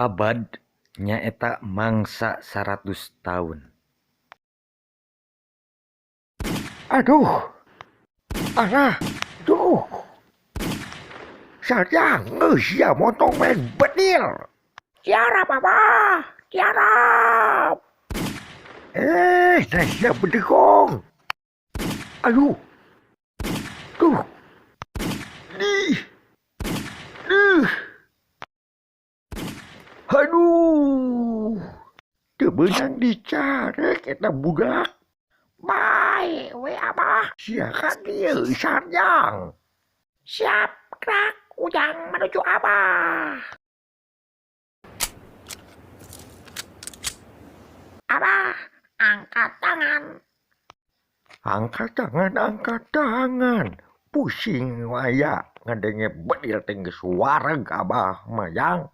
Saabad nyaeta mangsa 100 taun. Aduh, alah, duh. Sarjang geus sia motong main bedil. Tiarap Abah, tiarap. Eh, nah sia bedegong. Aduh. Duh. Dih. Duh. Aduh. Teu beunang dicarek eta budak. Bae we Abah. Sia ka dieu Sarjang. Siap, gerak, Ujang menuju Abah. Abah, angkat tangan. Angkat tangan, angkat tangan. Pusing waya ngadenge bedil teh geus wareg Abah mah Jang.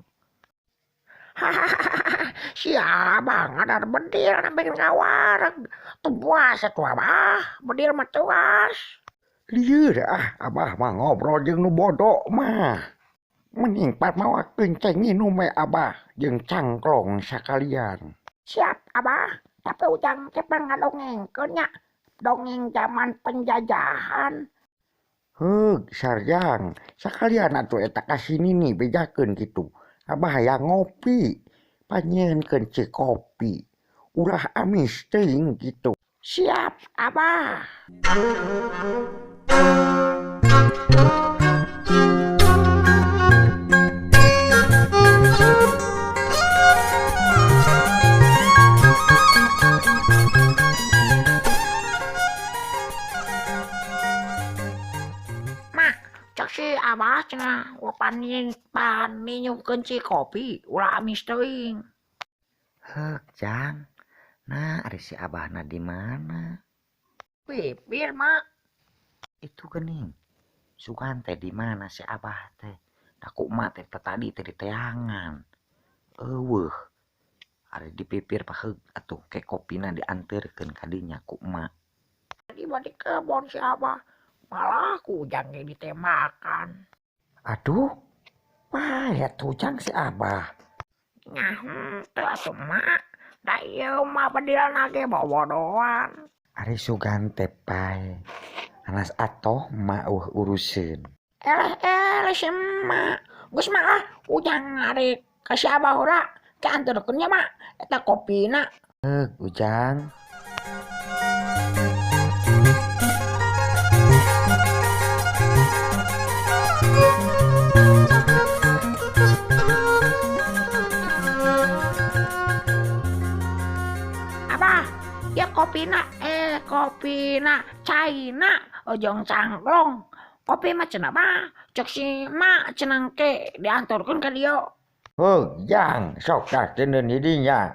Hahaha, si Abah ngadar bedil sampai ngawareg. Tuas atuh Abah, bedil mah tuas. Lieur ah Abah mah ngobrol jeung nu bodoh mah. Mending pan mawakeun cai nginum we Abah jeung cangklong sakalian. Siap Abah, tapi Ujang teh pan ngadongengkeun nya. Dongeng zaman penjajahan. Heug Sarjang, sakalian atuh eta ka si Nini bejakeun kitu. Abah hayang ngopi, panyieunkeun ceu kopi. Ulah amis teuing kitu. Siap Abah. Mak, cek si Abah cenah paninyukeun si kopi ulah amis teuing. Heuk Jang. Nah, ari si Abahna di mana? Pipir, Mak. Itu geuning. Sugan teh di mana si Abah teh? Da ku emak teh tadi teh diteangan. Eueuh. Ari di pipir paheug atuh ke kopina dianterkeun ka dinya ku emak. Tadi mah di kebon si Abah. Malah ku Ujang ge ditembakan. Aduh, pae atuh Jang si Abah. Nya henteu atuh Mak. Da ieu mah bedilna ge bobodoan. Ari sugan teh pae. Anas atoh emak eueuh uruseun. Eleh eleh si emak. Geus mah ah, Ujang ari ka si Abah heula. Ke anterkeun nya Mak eta kopina. Heug Ujang. Abah, ya kopina, kopina China ojong cangklong. Kopi mah cenah mah, cek si mak cenah ke dianturkeun ka dieu. Heug Jang, sok tah teuneun di dinya.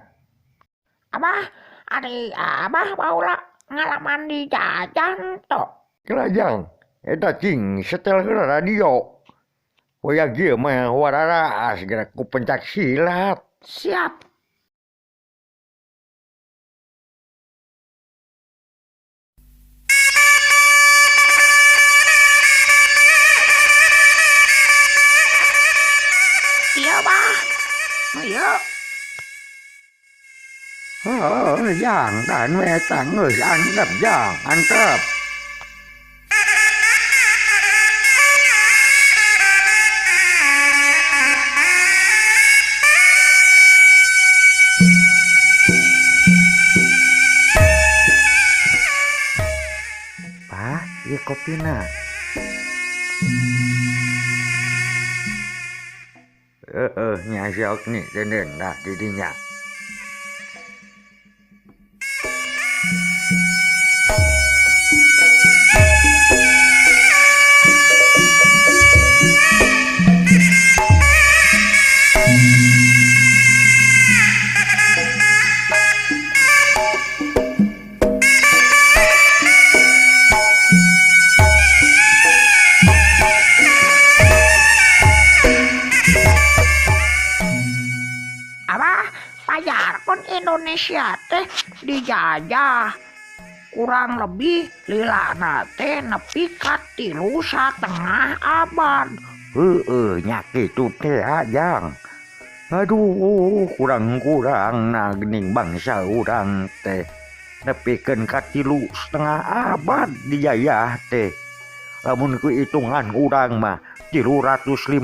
Abah, ari Abah baheula ngalaman dijajah henteu? Kela Jang, eta cing setel heula radio. Wayah ieu mah wararaas geura ku pencak silat. Siap. Iya, Bah. Iya. Heuh, Jang, dan we eta geus antep Jang, antep. Bah, ieu kopina. Heeh, nya sok nih teuneun dah di dinya. Abah, pajarkeun Indonesia teh dijajah kurang lebih lilana teh nepi ka 3,5 abad. Heeh, nya kitu teh Jang. Aduh, kurang-kurang nah gening bangsa urang teh nepikeun ka 3,5 abad dijayah teh. Lamun ku hitungan urang mah 350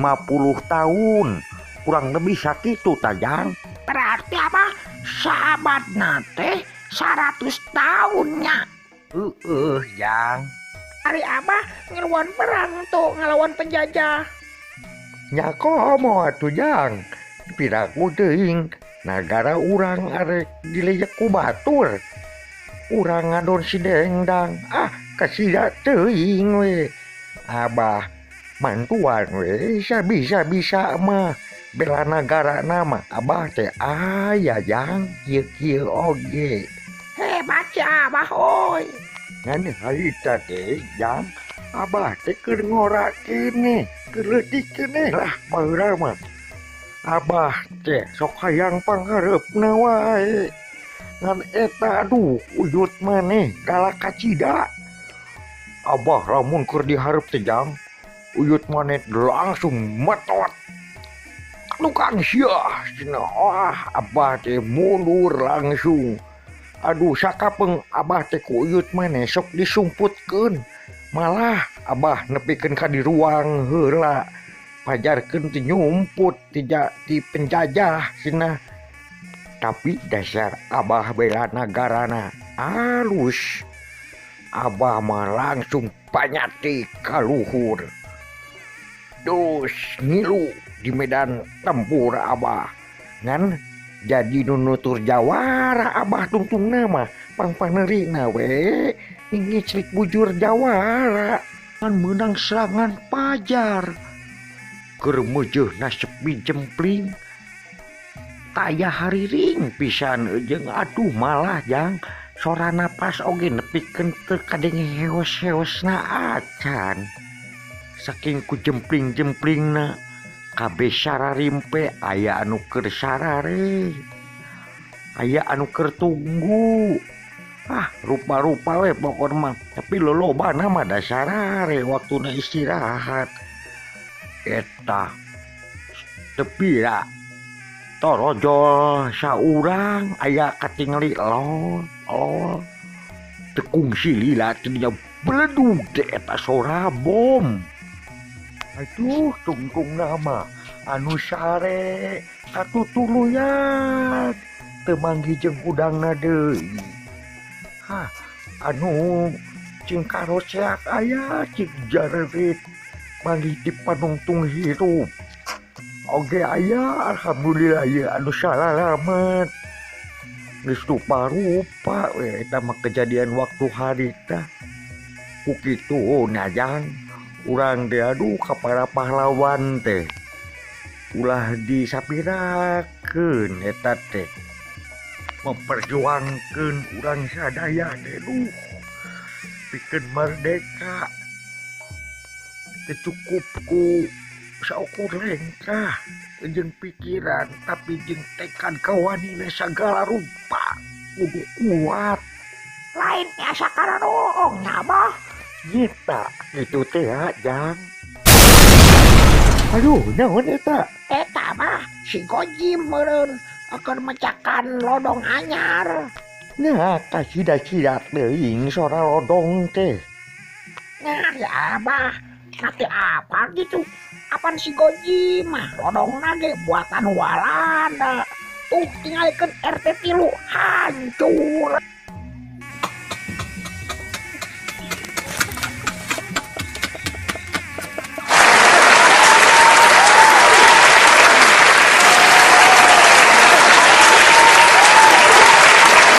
tahun kurang lebih sakitu tajang. Berarti apa? Saabadna teh 100 tahunnya. Heeh, Jang. Ari abah ngelawan perang tuh, ngelawan penjajah. Nya komo atuh Jang. Piraku teuing nagara urang arek dilejek ku batur. Urang ngadon si dengdang, ah kasida teuing we. Abah mantuan we sabisa-bisa mah bela nagara nama abah teh aya Jang kieu-kieu oge. Hebat si abah oi. Ngan harita teh Jang, abah teh keur ngora keneh, keur leutik keneh lah baheula mah. Abah teh sok hayang panghareupna wae. Ngan eta aduh uyut maneh galak kacida. Abah lamun keur dihareup teh Jang, uyut maneh langsung metot. Tukang sia cenah. Wah, abah teh mundur langsung. Aduh sakapeung abah teh ku uyut maneh sok disumputkeun. Malah abah nepikeun ka di ruang heula. Pajarkeun teh nyumput ti penjajah cenah. Tapi dasar abah bela nagarana alus. Abah mah langsung panyati ka luhur. Dus ngilu di medan tempur abah. Ngan jadi nunutur jawara abah tungtungna mah pangpanerina we ngiclik bujur jawara. Ngan meunang serangan pajar. Keur meujeuna sepi jempling. Taya hariring pisan jeung aduh malah Jang sora napas oge nepikeun teu kadenge heos-heosna acan. Saking ku jempling-jemplingna kabeh sararimpe aya anu keur sarare, aya anu keur tunggu. Ah rupa-rupa we pokona mah, tapi lolobana mah da sarare waktuna istirahat. Eta tepi lah torojol saurang aya katingali lol lol tekungsi lila tadinya beledug teh eta sora bom. Aduh tungtung nama anu sare katutuluyan teu manggih jeung hudangna deui. Hah anu cing karoseak aya cing jarerit manggih di panungtung hirup. Oge aya alhamdulillah ieu anu salalamet. Geus rupa-rupa we eta mah kejadian waktu harita. Ku kitu nya Jang, urang teh aduh ka para pahlawan teh. Ulah disapirakeun eta teh. Memperjuangkeun urang sadaya teh duh. Pikeun merdeka. Teu cukup ku saukur lengkah jeung pikiran tapi jeung tekad kawanina sagala rupa kudu kuat. Lain asa kararoong nya abah. Nyita kitu teh Jang. Aduh naon eta? Eta mah si Gojim meureun keur mecakan lodong anyar. Nah kasida-sida teuing sora lodong teh. Nah ya abah, nanti apa gitu? Apan si Gojim mah lodongna ge buatan Walanda. Tuh tinggalikeun RT 3 hancur.